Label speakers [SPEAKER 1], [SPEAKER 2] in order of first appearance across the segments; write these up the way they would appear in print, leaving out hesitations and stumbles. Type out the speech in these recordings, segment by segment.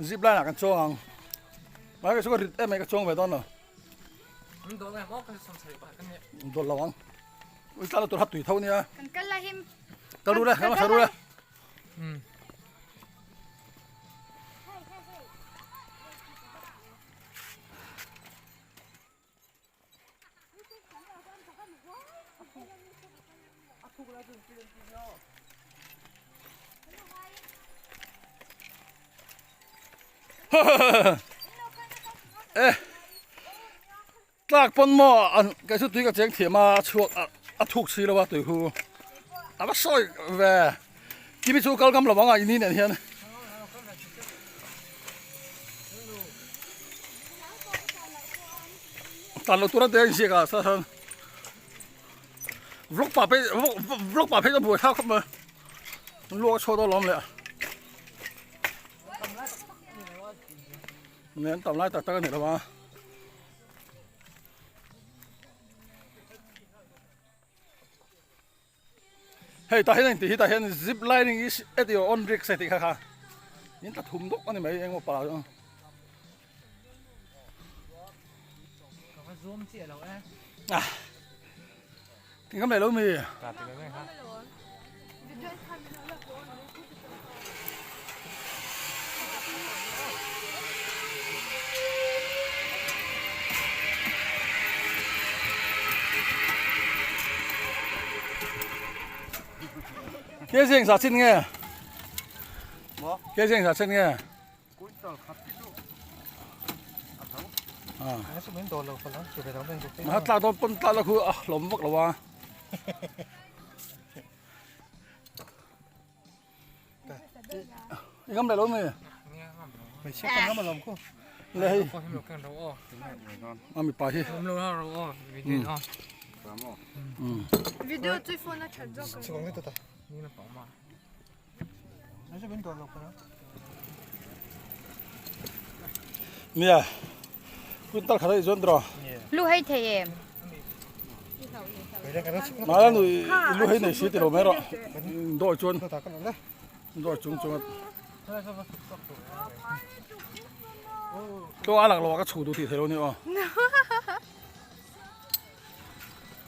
[SPEAKER 1] Zip line ah kan chuang ang. Mai ka chu ka rit em mai ka chuang ve dawn lo. Dawt lo ang. Ui tla tur hat tui tho nia.
[SPEAKER 2] Kan kal la him.
[SPEAKER 1] Kal ru le, kal ru le. Eh tlak pawn maw an kei chu tui ka cheng thiam a a chhuak a thuk si lo a tui hu a va sawi ve kimi chu kal ngam lo ang a ini nen hian. Tan lo tura te a inziak a sa khan vlog pah phei vlog pah phei ka buai thlak khawp mai luak a chhuak dawn lawm le ne an tam lai tak tak a ni lo a. Hei tah hian engtih hi tah hian zip lining is at your own risk a tih kha kha in tla thum dawk a ni mai engemaw pala chu.
[SPEAKER 3] Ka va zuam chiah lo e.
[SPEAKER 1] Ah. Tin ka mei lo mi.
[SPEAKER 3] Ka ti mai ha.
[SPEAKER 1] Ke zeng za chin nge? Ke zeng za chin nge? Ma tla don pon tla la khu a lom vak lo a. Ngam lại lo mi.
[SPEAKER 3] Mày sẽ không ngam lòng cô.
[SPEAKER 1] Lei. Ami pa hi.
[SPEAKER 2] Video chui phone a that zawk.
[SPEAKER 3] Chukang ni ta.
[SPEAKER 1] Nia. Quintal khat a i chuan tiraw.
[SPEAKER 2] Lu hei thei em?
[SPEAKER 1] Mala nui lu hei nei si tiraw mai rawh. Dawi chuan dawi chung chuan tlaw a lak lo a ka chhu duh tih thei lo ni aw.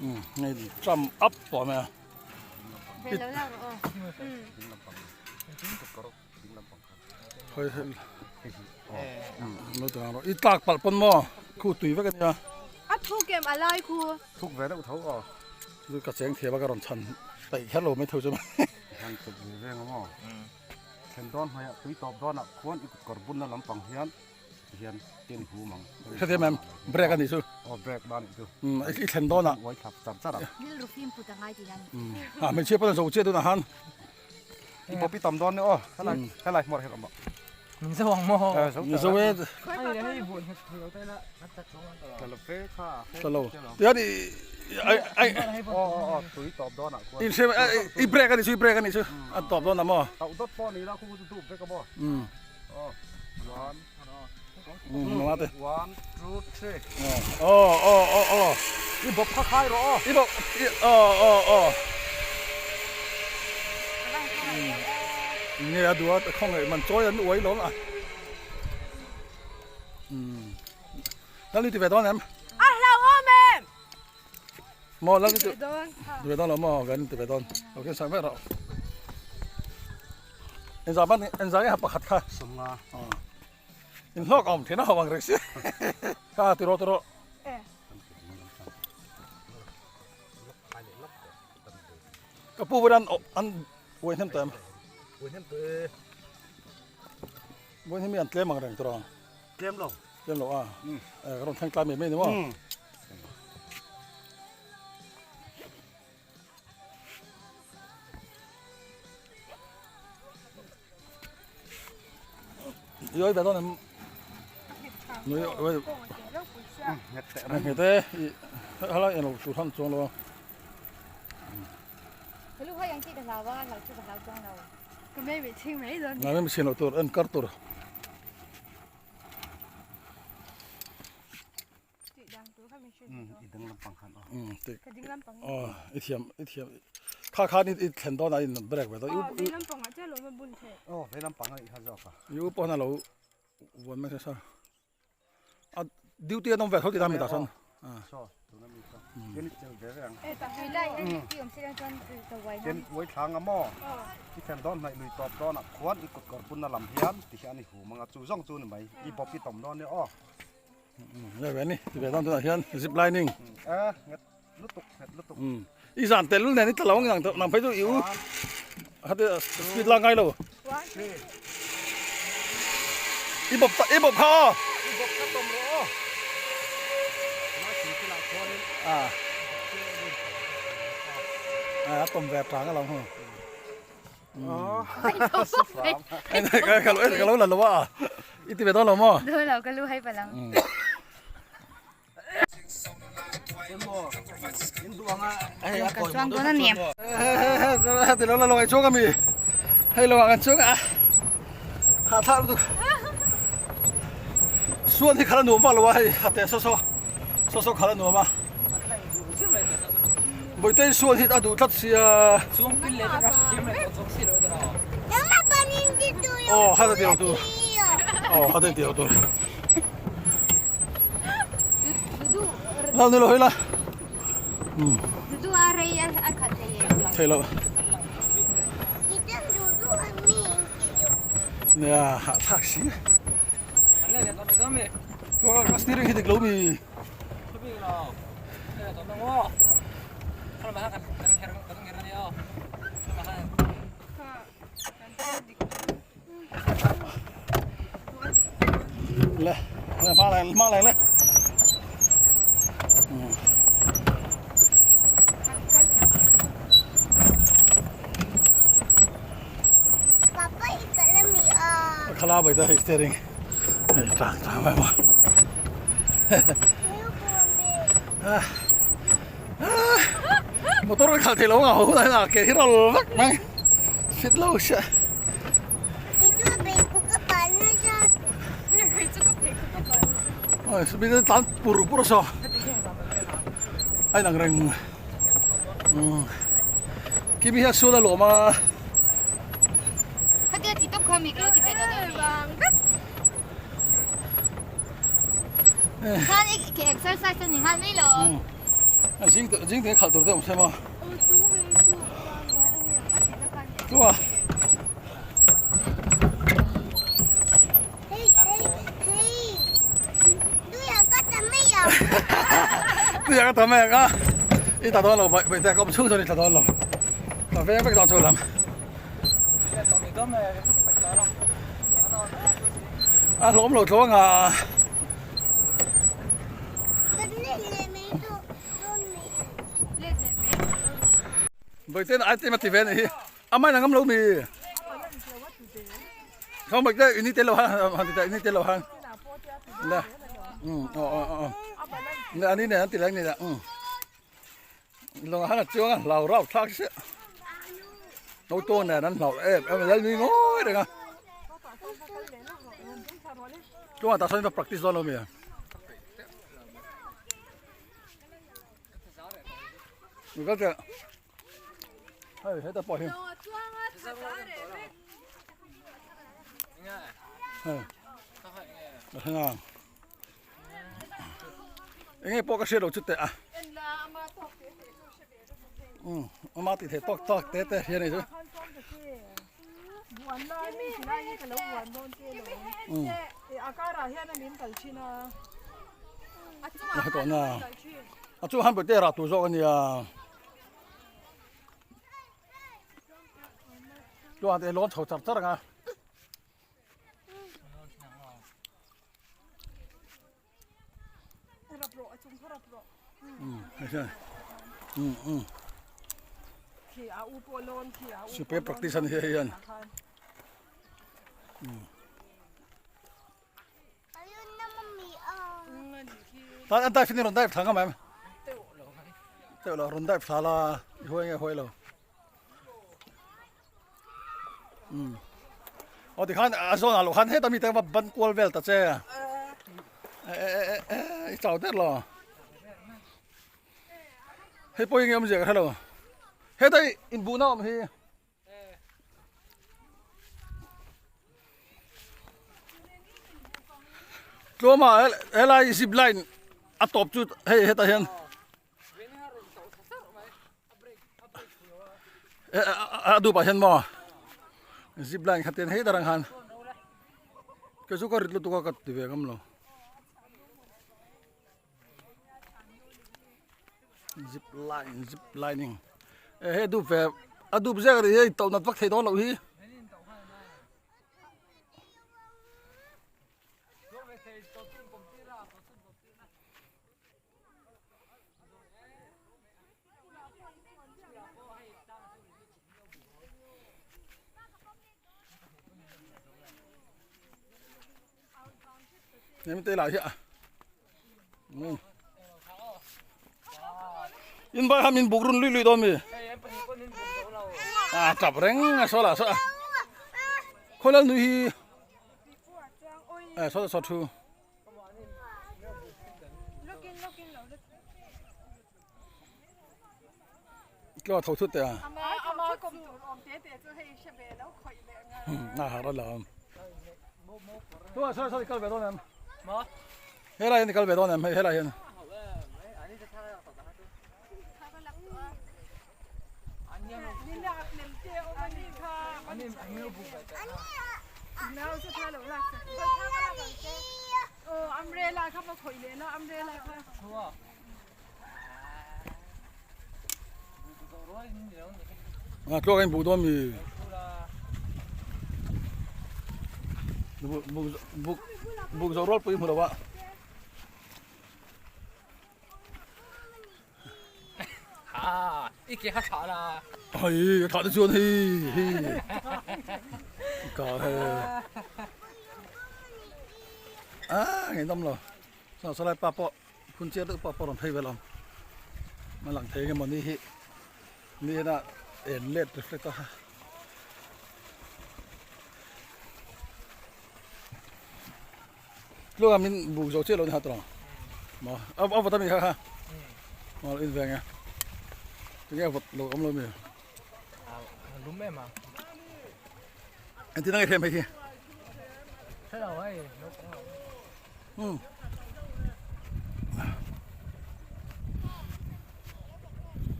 [SPEAKER 1] Um hei jump up tawh mai a. I tlak palh pawn maw khu tui vek a nia.
[SPEAKER 2] A thuk em a lai khu.
[SPEAKER 4] Thuk ve deuh tho aw.
[SPEAKER 1] Chu ka cheng thiam a ka rawn chhan peih kher lo mai tho chu.
[SPEAKER 4] Han chuk ve veng a maw. Thlen dawn hmaiah tui tawp dawnah khuan i kut kawr bunna lampang hian Hian tin hum ang.
[SPEAKER 1] Hrethiam em? Break a nih chu.
[SPEAKER 4] Aw break dan nih chu.
[SPEAKER 1] Umm i thlen dawn ah.
[SPEAKER 4] Uai thlap char char ang.
[SPEAKER 2] Rilru fim put a ngai tih an.
[SPEAKER 1] Umm ha hmeichhia pawn a zo chiah tunah khan.
[SPEAKER 4] I popi tam dawn nia aw helai helai hmuar hian awm ah.
[SPEAKER 3] Min zo ang maw?
[SPEAKER 1] Min zo e.
[SPEAKER 4] Tla lo fe kha.
[SPEAKER 1] Tla lo. Tihian i ai ai.
[SPEAKER 4] Aw aw aw tui tawp dawn ah khuan.
[SPEAKER 1] In hre i break a nih chu i break a nih chu a tawp dawn ah maw.
[SPEAKER 4] Tauh dawt pawh ni la khu chu dup vek a maw.
[SPEAKER 1] Umm.
[SPEAKER 4] Aw one.
[SPEAKER 1] Mate.
[SPEAKER 4] 1 2 3.
[SPEAKER 1] Oh oh oh oh.
[SPEAKER 4] I bawp kha khai rawh aw.
[SPEAKER 1] I bawp oh oh oh. Nge a duat a khawngaih man chawi an uai lawm a. Um. Lal ni ti ve dawn em?
[SPEAKER 2] A hlauhawm em?
[SPEAKER 1] Maw lal ni ti ve dawn lo maw kan ti ve dawn. Lo khen sang vek rawh. Engzah ban engzah nge pakhat kha.
[SPEAKER 4] Sawmnga.
[SPEAKER 1] In hlawk awm thin a ho ang reng si. Kha ti rawh ti rawh. Ka pu bulan an uai hnem tawh em?
[SPEAKER 4] Uai hnem tawh e.
[SPEAKER 1] Buai hnem hi an tlem ang reng tawh ang.
[SPEAKER 4] Tlem lo.
[SPEAKER 1] Tlem lo a. Ka rawn thleng tlai mai mai ni maw? Yoi ve dawn em nui oi nghet e hala eng lo tur han chuang lo a.
[SPEAKER 2] Lu hai ang chi ka hlau a hlau chu ka hlau chuang lo. Ka mei mi chhing mai dawn.
[SPEAKER 1] Na mi chhin lo tur en kar tur.
[SPEAKER 4] I ding lampang khan aw.
[SPEAKER 2] Ka ding lampang.
[SPEAKER 1] Aw i thiam i thiam kha khan i thlen dawn a in break ve dawn.
[SPEAKER 2] Aw vei lampang ah chiah lo ma bun theih.
[SPEAKER 4] Aw vei lampang a i kha zawk a.
[SPEAKER 1] I u pawh hian a lo. Vuan mai sa a duty an awm ve tho tih ta mi tah sawn
[SPEAKER 4] Tin uai thlang a maw i thlen dawn hnaih lui tawp dawn ah khuan i kut kawr bunna lam hian ti hian i hum ang a chu zawng chu ni mai i bawp i tawm dawn nia aw.
[SPEAKER 1] Nge ve ni ti ve dawn tunah hian zip lining.
[SPEAKER 4] E nghet lutuk nghet lutuk.
[SPEAKER 1] I zan tel nen i tla lo ang nang phei chu i u hati speed la ngai lo. I bawp i bawp kha aw.
[SPEAKER 4] I bawp kha tawm rawh aw.
[SPEAKER 1] A a tawm ve tang alawm hu. Ka lo la lo a i ti ve dawn lo maw?
[SPEAKER 2] Dawn lo ka lu hai palang. Ka chuang dawn a ni.
[SPEAKER 1] Ti lo la lo ai chuang a mi. Hei lo ah kan chuang a. Ha thla lutuk. Suan hi khala nuam vak lo a hei a te saw saw saw saw khala nuam a. Bawihte suan hi a duh tlat sia. Aw hata ti lo tur. Aw hata ti lo tur. Lal ni lo hei la. Thei lo. Nia hah thlak si. Chuan ka steering hi dik lo mi. Le le hma leh hma leh le. Khala bai ta hei steering hei tang tang mai ma. Motor kan khalh thei lo ang a hunah hian a ke hi rawlh vek mai fit lo sia. Oi mi te tlan pur pur saw a inang reng umm kimi hian sual a lawm a.
[SPEAKER 2] Khatia ti tawp kha mi ka lo ti ve dawn a ni. Khan i ke exercise a ni nghal mai lo.
[SPEAKER 1] Zing zing te khalh tur te awm se maw. Chua. Tuia ka tam mai ang a. I ta dawn lo bai bai te ka awm chhung chuan i tla dawn lo. Ka veng vek dawn chu lam. A hlawm lo tluang a. Bawihte ai te ma ti ve anih hi. Amah in a ngam lo mi. Không bawihte ini te lo han han ti ta ini te lo han. Le. Um aw aw aw. Le ani nen an ti leng ni la. Um. Lawng han a chuang a hlau rau thlak se. Auto nen an hlau em em lal nui ngawi reng a. Chuan tah sawn in va practice dawn lo mi a. Ka che. Hei heta pawh hi. Hei. Ka Enge pawh ka hriat lo chu teh a. Um, ama ti thei tawk tawk te te hian ei chu. Um. A tawh na. A chu han te rah tur zawk ania. Chuan te lawn chho char char anga. Sipai practice an hi hian tan an dive ni rawn dive thla ngam em teuh lo rawn dive thla la i huai nge huai lo Umm aw tikhan a zawn ah loh khan heta mite va ban kual vel ta che e e e e i chau der lo hei pawh enge awmzia ka hrelo heta inbuhna awm hi. Tlawma helai zip line a tawp chu hei hetah hian a dup ah hian maw zip line kha ten hei darang khan kei chu ka rit lutuk a ka ti ve ngam lo zip line zip lining e hei a dup ve a dup zek a nih hi tauh nat vak thei dawn loh hi. Em te lai hi a in vai ham in buk run lui lui dawn mi a tap reng a saw lah saw khawi lal nui hi eh saw saw thu Tlaw tho thut teh a. Na har a lam. Tua saw saw kal ve dawn em? Helai hian kal ve dawn em? Hei helai hian. A tluak in buk dawn mi buk buk buk zo rual pui hmu lo a.
[SPEAKER 3] Ha i ke kha thlah la.
[SPEAKER 1] Hei a thlah te chuan hei hei ka he a ngei dam lo saw salai pa pawh phun chiar deuh pawh pawh rawn phei vel ang a lang thei enge maw ni hi ni hian a en let reflect a. Tluanga min buk zo chiah lo ni ha tawh maw a a vawt a mi kha kha maw in veng e tinge a vawt lo awm lo mi
[SPEAKER 3] lum em a
[SPEAKER 1] engtin ange hrem hei hi
[SPEAKER 3] hre lo hei
[SPEAKER 1] um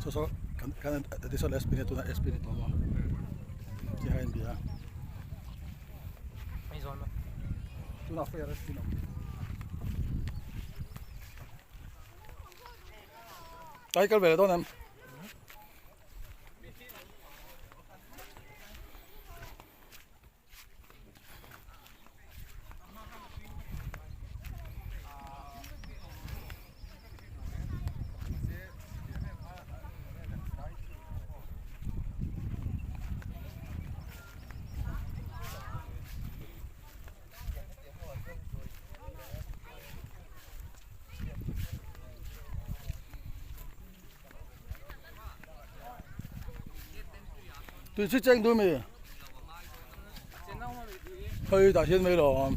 [SPEAKER 1] so so kan kan ti so SP ne tuna SP ni tawh maw chi ha in bia
[SPEAKER 3] Mai zawn mai.
[SPEAKER 1] Tunah fair a sin awm. Tai kal ve leh dawn em? Tui chu cheng du mi hei tah hian mai lawm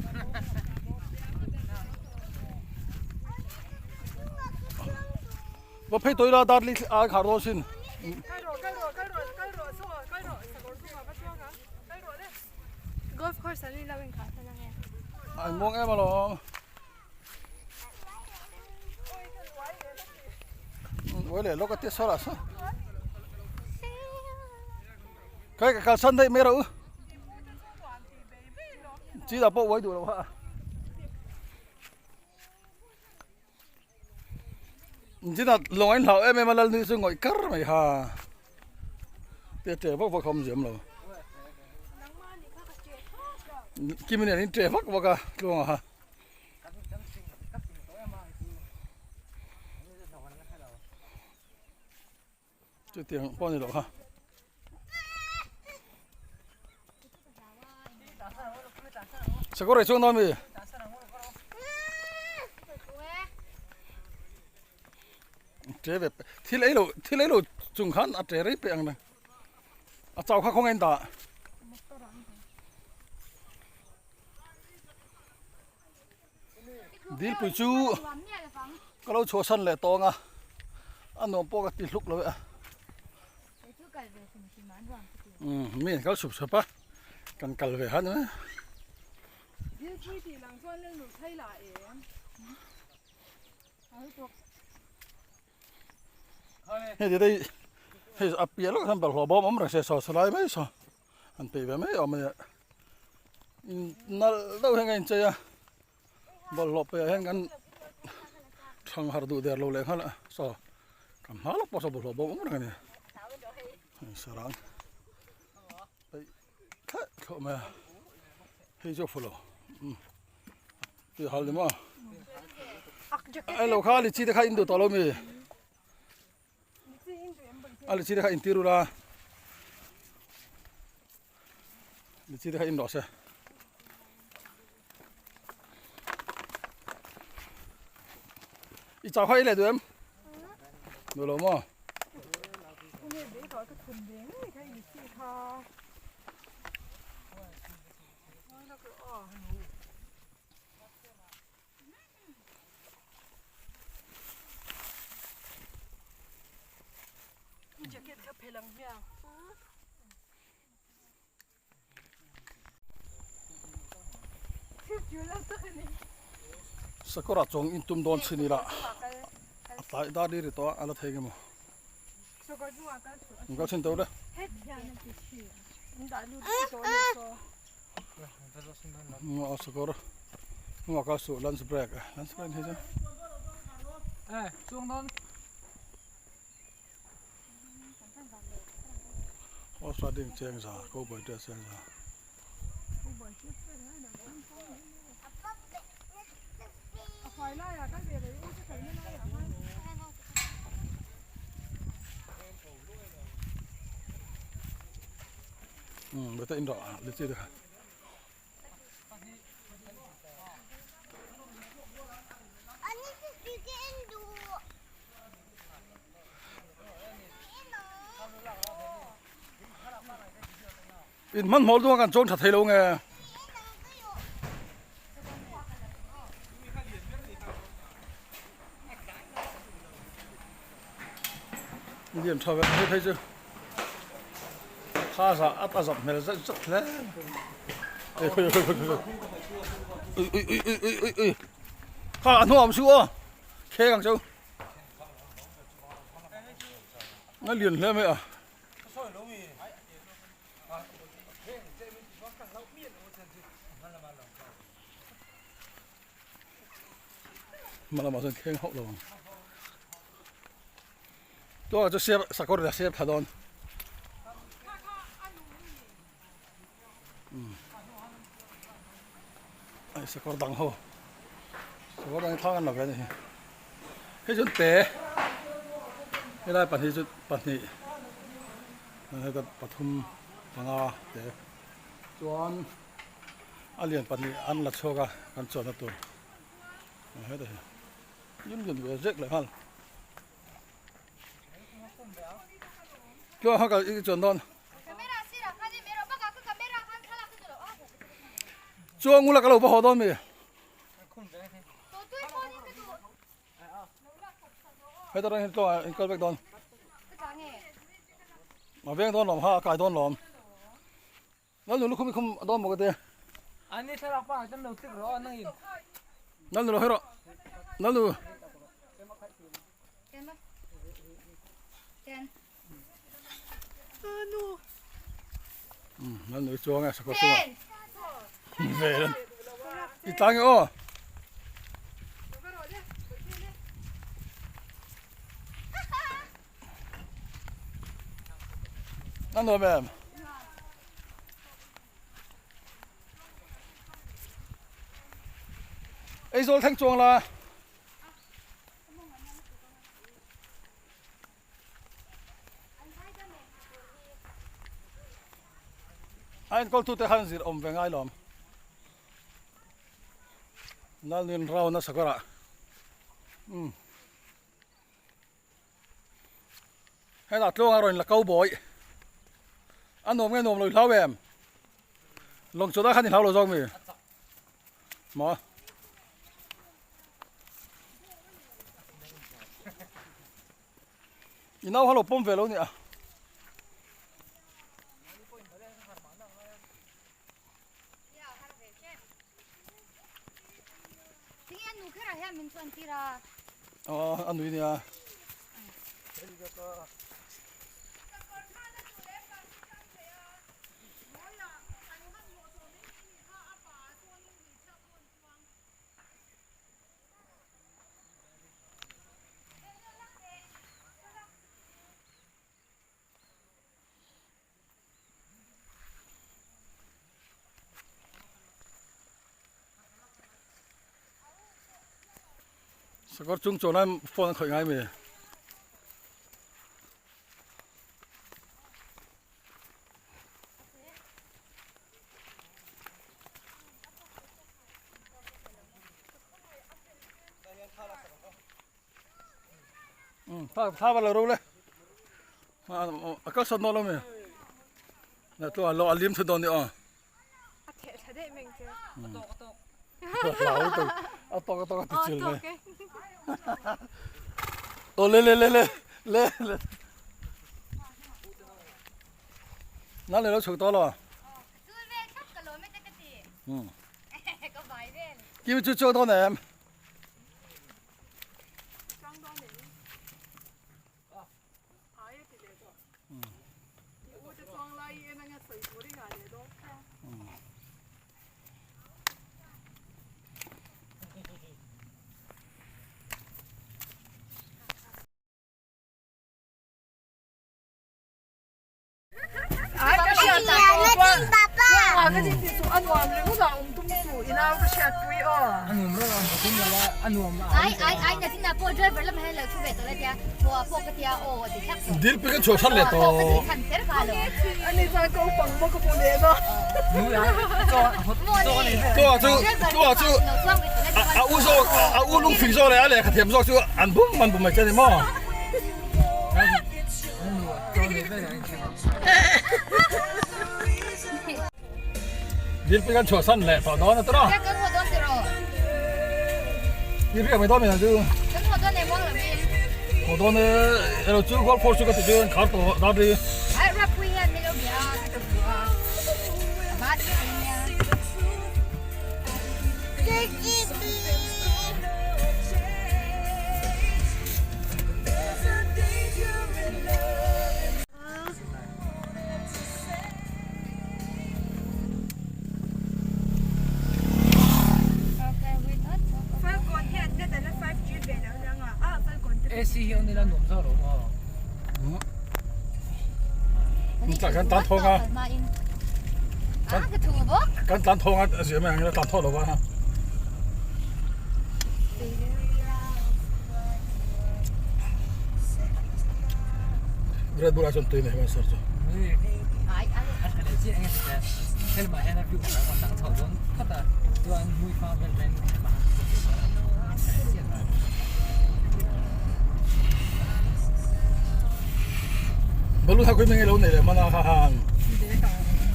[SPEAKER 1] va phei tawih la dar li a khar dawn sin.
[SPEAKER 2] Golf course an lo in khah ta na nge.
[SPEAKER 1] An muang em alawm. Ui leh lawk a te sawrah saw. Kai ka kalsan daih mai rau. Chi dah pawh uai duh lo ha. China lawng a inhlau em em a Lalnui chu ngawih kar mai ha te ṭe vak vak a awm ziam lo Kimi nen in ṭe vak vak a tluang a ha. Chutiang pawh a ni loh kha. Sakawr ei chuang dawn mi? Ṭe ve thil ei lo thil ei lo chung khan a ṭe rei peh ang reng. A chau kha khawngaih in dah. Dilpui chu ka lo chhuahsan leh tawng a, a nuam pawh ka ti hluk lo e a. Umm mi an kal sup sup a, kan kal ve han e. Hei ti dei hei a piah lawk hian bawlhhlawh bawm awm reng se saw saw lai mai saw an peih ve mai awm a nia in nalh deuh hian ka inchei a bawlhhlawh peih ah hian kan thang harh duh der lo leh nghal a saw kan hma lawk pawh saw bawlhhlawh bawm awm reng a ni hei sarang peih thleh thlawh mai a hei chu a fuh lo umm tui hal ni maw ai lo kha lichi te kha in duh tawh lo mi a lichi te kha in tir ula lichi te kha in rawh se i chau kha i leh duh em duh lo maw Sakawra chuang in tum dawn chhin ila a tlai dar ri ri tawh a a la thei nge maw in kal chhin teuh le. Sakawr hnungah kal suh lunch break lunch break ni chu. Horse riding cheng za cowboy dress cheng za. Um bete in rawh lichi te kha. In hmanhmawh duang kan chawn tha thei lo nge. Lian tha ve phei phei chu kha za a zap hmel zet zet hle ui ui ui ui ui ui kha a hnuam su aw kheng ang chu a lian hle mai a. Hma lamah chuan kheng hauh lo ang. Tuaka chu siam sakawr la siam tha dawn. Ai sakawr dang ho. Sakawr dang hi thlang an la ve a ni hi. Hei chuan te helai pahnih chu pahnih heta pathum panga te chuan a lian pahnih an la chhuak a kan chuanna tur heta hi lian lian ve zek leh nghal tluang kha kal i chuan dawn chuang ula ka lo va haw dawn mi. Heta reng hian tluangah in kal vek dawn. A veng dawn lawm ha a kai dawn lawm. Lalnu lukhum i khum a dawn maw ka ti.
[SPEAKER 3] Ani thlalak pa tan lo tlik rawh nang in.
[SPEAKER 1] Lalnu lo hawi rawh. Lalnu. Lalnu i chuang e sakawr chungah. Ve lan. I tlang e aw. A nuam em? Aizawl thleng chuang la. A enkawl tute khan zir awm ve ngai lawm. Lalnuin round a sakawrah. Um. Hetah tluanga rawn la ko bawi. A nuam nge nuam lo i hlau em? Lawng chawlh ah khan i hlau lo zawk mi? Maw? I nau kha lo pawm ve lo nia.
[SPEAKER 2] nu kherah hian min chuan tir a.
[SPEAKER 1] Aw a nui nia. Sakawr chung chuan lai phone a khawih ngai mi. Tha tha va lo ro le a kal sat nawh lo mi na tluah lo a lim thu dawn ni aw
[SPEAKER 2] a theh tha deuh meng che
[SPEAKER 3] a tawk a tawk
[SPEAKER 1] hlau tu a tawk a tawk a ti chil mai aw le le le le le le na le lo chhuk tawh lo kim chu chuang dawn em Dil pi kan chhuah than leh tawh. Tua chu tua chu a u zawk a u lungfing zawk leh a lehkha thiam zawk chu an bum an bum mai che ni maw. Dilpui kan chhuahsan leh tawh dawn a tawh.
[SPEAKER 2] Kan haw dawn tiraw?
[SPEAKER 1] I riak mai dawn mi chu.
[SPEAKER 2] Kan haw dawn em uang lo in.
[SPEAKER 1] Haw dawn e elo chu golf course chu ka ti chu an khar tawh dar ri.
[SPEAKER 2] Ai Rapui hian min lo bia a ka ti chu a. Ba ti a nia.
[SPEAKER 3] AC hi on ila nuam zawk lo maw?
[SPEAKER 1] Kan tlan thawng a. Kan tlan thawng a zia mai ang ila tlan thawh lo va. Red Bull ah chuan tui nei hman sir chu. Balloon ha koi meng lo nei le mana ha han.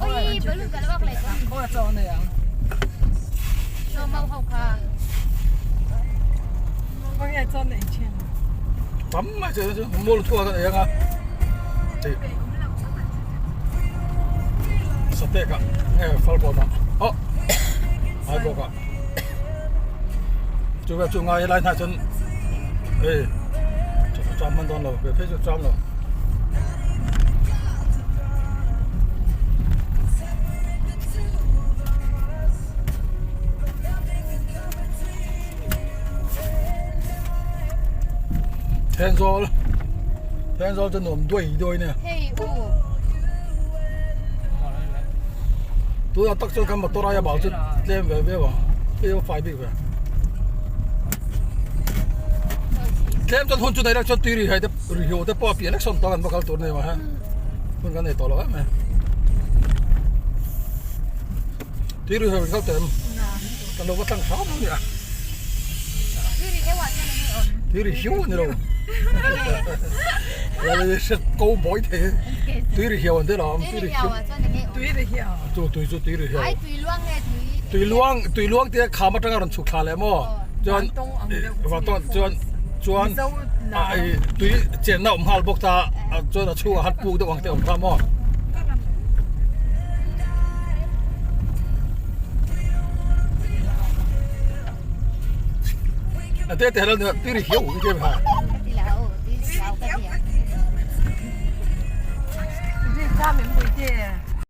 [SPEAKER 2] Oi balloon ka lawak le.
[SPEAKER 1] Tam mai che chu mual thua kan ei anga satek ah nge falkawn ah oh ai bawk ah chu vel chu ngai lai hna chuan ei cham man dawn lo ve phei chu cham lo. Thenzawl Thenzawl chu nuam duai duai nia
[SPEAKER 2] Hei u
[SPEAKER 1] Tunah tak chuan kan motor aia bal chu tlem ve viau ang hei a fai bik ve Tlem chuan hun chu nei lek chuan tui ri hai te ri hiu te pawh a piah lek sawn tawh kan va kal tur nei mah he hun kan nei tawh lo em em. Tui ri hiu kal teh em kan lo va tlang hram a nia. Tui ri hiu a ni lo. Ko mawi thei tui ri hiu an ti lo tui ri hiu.
[SPEAKER 5] Tui ri hiu.
[SPEAKER 1] Chu tui chu tui ri hiu.
[SPEAKER 2] Ai tui luang nge tui.
[SPEAKER 1] Tui luang tui luang tia kham atanga rawn chhuk thla leh maw. Chuan vantawng chuan chuan tui chenna awm nghal bawk ta chuan a chhungah khan puk deuh ang te awm kha maw. Te te lo tui ri hiau ke ha.
[SPEAKER 2] Ka ti lo, tui ri hiau ka ti.